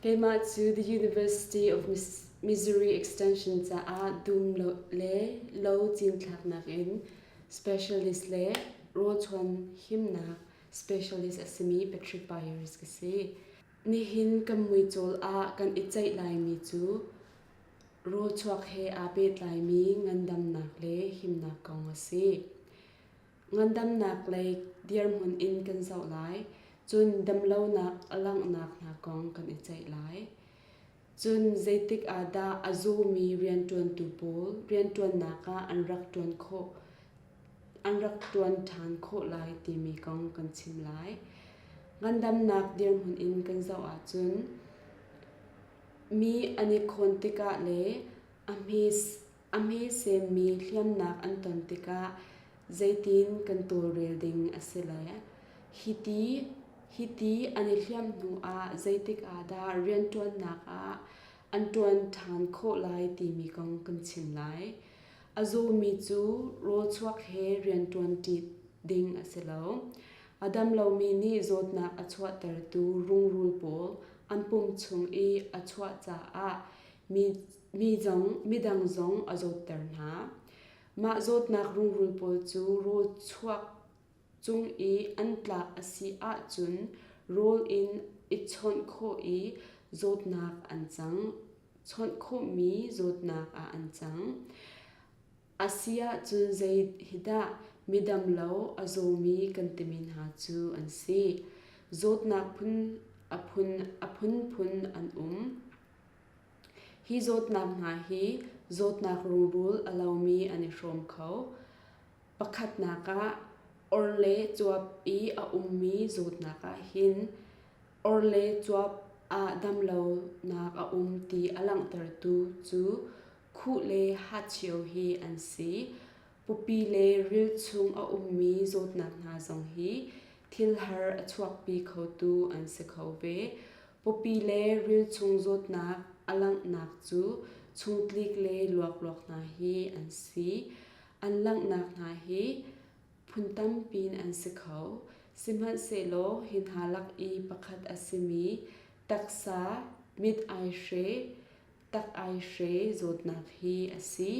Keimah cu The University of Missouri Extension caah dum le lo cinthlaknak in specialist le rawlchuan himnak specialist a simi Patrick Byers ka si. Nihin kan muicawl ah kan i ceih laimi cu rawlchuak he aa pehtlaimi ngandamnak le himnak kong a si. Ngandamnak lei dirhmun in kan zoh lai, cun damlonak a langhnak hna kong kan i ceih lai. Cun zeitik ah dah a zawmi rianṭuantu pawl rianṭuannak ah an rak ṭuan khawh an rak ṭuan ṭhan khawh lai timi kong kan chim lai. Ngandamnak dirhmun in kan zoh ahcun mi an i khawn tikah le a hme A hme semmi hliamnak an ton tikah zeitin kan tawlrel ding a si le hiti hiti an i hliamh hnu ah zeitik ah dah rianṭuannak ah an ṭuan ṭhan khawh lai timi kong kan chim lai. A zawmi cu rawlchuak he rianṭuanṭi ding a si lo. A dam lomi nih zawtnak a chuahtertu rungrul pawl an pum chung i a chuah caah Midang zong a zawtter hna. Mah zawtnak rungrul pawl cu rawl chuak cung i an tlak a si ahcun rawl in i chawnh khawh i zawtnak an cang. Chawnh khawhmi zawtnak ah an cang. A si ahcun zei hi dah midam lo a zawmi kan timi hna cu an si. Zawtnak phun a phun a phunphun an um. Hi zawtnak hna hi zawtnak rungrul a lomi an i hrawm kho. Pakhatnak ah, or le cuap i a ummi zawtnak ahhin or le cuap ah damlonak a um ti a langhtertu cu khuh le hachio hi an si. Pupi le ril chung a ummi zawtnak hna zong hi thil har a chuakpi khotu an si kho ve. Pawpi le ril chung zawtnak a langhnak cu chungtlik le luakluak hna hi an si. An langhnak hna hi phun tampi in an si kho. Sihmanhsehlaw hi hna lak i pakhat a simi taksa mit aihre, tak aihre zawtnak hi a si.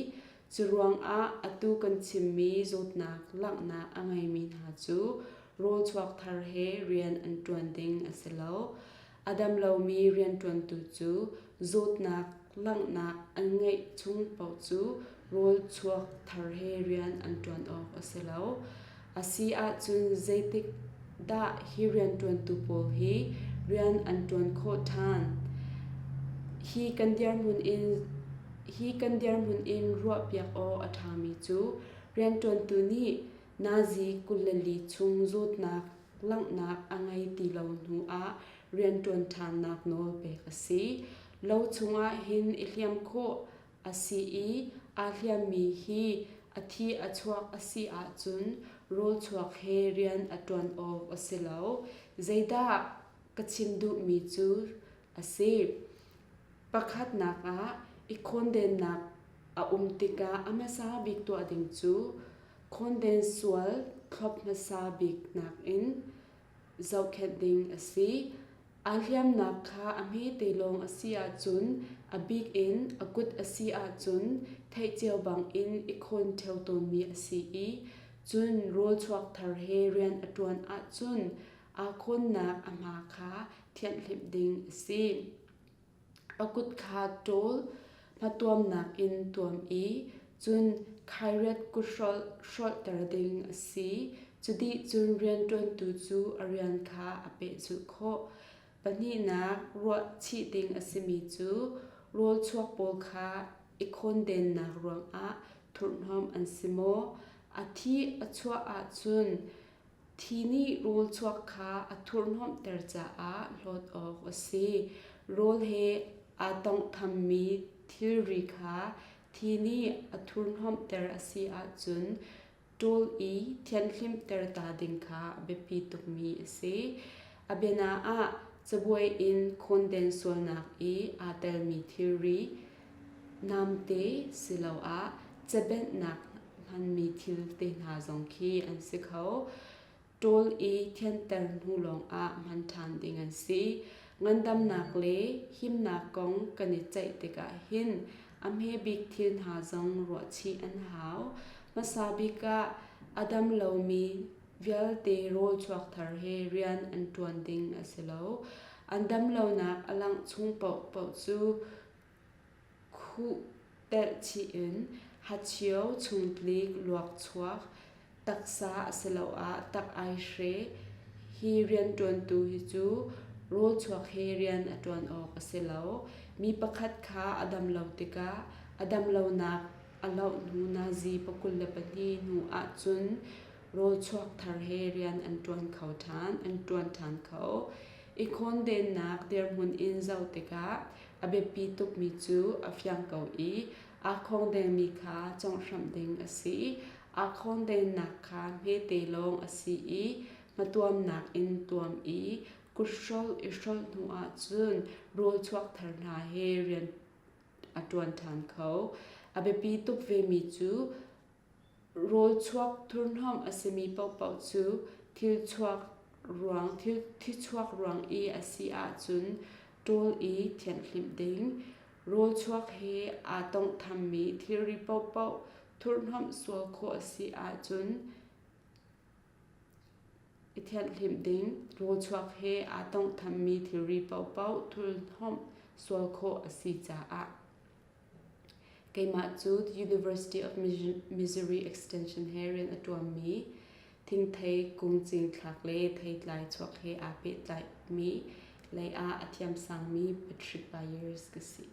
Curuangah atu kan chimmi zawtnak langhnak a ngeimi hna cu rawlchuak thar he rian an ṭuan ding a si lo. A dam lomi rianṭuantu cu zawtnak langhnak an ngeih chung paoh cu rawlchuak thar he rian an ṭuan awk a si lo. A si ahcun zeitik dah hi rianṭuantu pawl hi rian an ṭuan khawh ṭhan? Hi kan dirhmun in hi kan dirhmun in ruahpiak awk a ṭhami cu rianṭuantu nih nazi 24 chung zawtnak langhnak a ngei ti lo hnu ah rianṭuan ṭhannak nawl pek a si. Lo chungah hin i hliam khawh a si i aa hliammi hi a thi a chuak a si ahcun rawlchuak he rian a ṭuan awk a si lo. Zeidah ka chim duhmi cu a si? Pakhatnak ah, i khawndennak a um tikah a hmasa bik tuah ding cu khawnden sual thlop hmasa bik nakin zohkhenh ding a si. Aa hliamnak kha a hmete lawng a si ahcun a bik in a kut a si ahcun theih cio bangin i khawn ṭheo tawnmi a si i cun rawl chuak thar he rian a ṭuan ahcun aa khawnnak a hma kha thianhhlimh ding a si. A kut kha ṭawl hmatuamnak in tuam i cun khairiat kuthrolh hrolhter ding a si. Cu dih cun rianṭuantu cu a rian kha a pehzulh khawh. Pahnihnak, ruah chih ding a simi cu rawl chuak pawl kha i khawndennak ruangah thurhhnawm an si maw? A thi a chuah ahcun Thi nih rawl chuak kha a thurhhnawmhter caah hlawt awk a si. Rawl he aa tawnghthammi thilri kha thi nih a thurhhnawmhter a si ahcun ṭawl i thianhhlimhter ta ding kha a biapi tukmi a si. A biana ah cabuai in khawnden sualnak i aa telmi thilri, namte siloah cabenhnak hmanmi thil te hna zong khi an si kho. Ṭawl i thianter hnu lawngah hman ṭhan ding an si. Ngandamnak le himnak kong kan i ceih tikah hin a hme bik thil hna zong ruahchih an hau. Hmasa bik ah a dam lomi vialte rawl chuak thar he rian an ṭuan ding a si lo. An dam lonak a langh chung paohpaoh cu khuh telh chih in hachio chungtlik luakchuak taksa asiloah tak aihre hi rianṭuantu hi cu rawlchuak he rian a ṭuan awk a si lo. Mi pakhat kha a dam lo tikah a dam lonak a loh hnu nazi 22 hnu ahcun rawlchuak thar he rian an ṭuan kho ṭhan, an ṭuan ṭhan kho. I khawndennak dirhmun in zoh tikah a biapi tukmi cu a fiang ko i aa khawngdengmi kha conghhramh ding a si. Aa khawngdennak kha hmete lawng a si i hmatuamnak in tuam i kuthrolh i hrolh hnu ahcun rawl chuak thar hna he rian a ṭuan ṭhan kho. A biapi tuk vemi cu rawl chuak thurhnawm a simi paohpaoh cu thil chuak ruang thil thichuak ruang i a si ahcun ṭawl i thianhhlimh ding. Rawl chuak he aa tonghthammi thilri paohpaoh thurhhnawmh sual khawh a si ahcun i thianhhlimh ding. Rawl chuak he aa tonghthammi thilri paohpaoh thurhhnawmh sual khawh a si caah. Keimah cu University of Missouri Extension he rian a ṭuanmi thingthei kung cinthlak le theitlai chuak he aa pehtlaimi lei ah a thiamsangmi Patrick Byers ka si.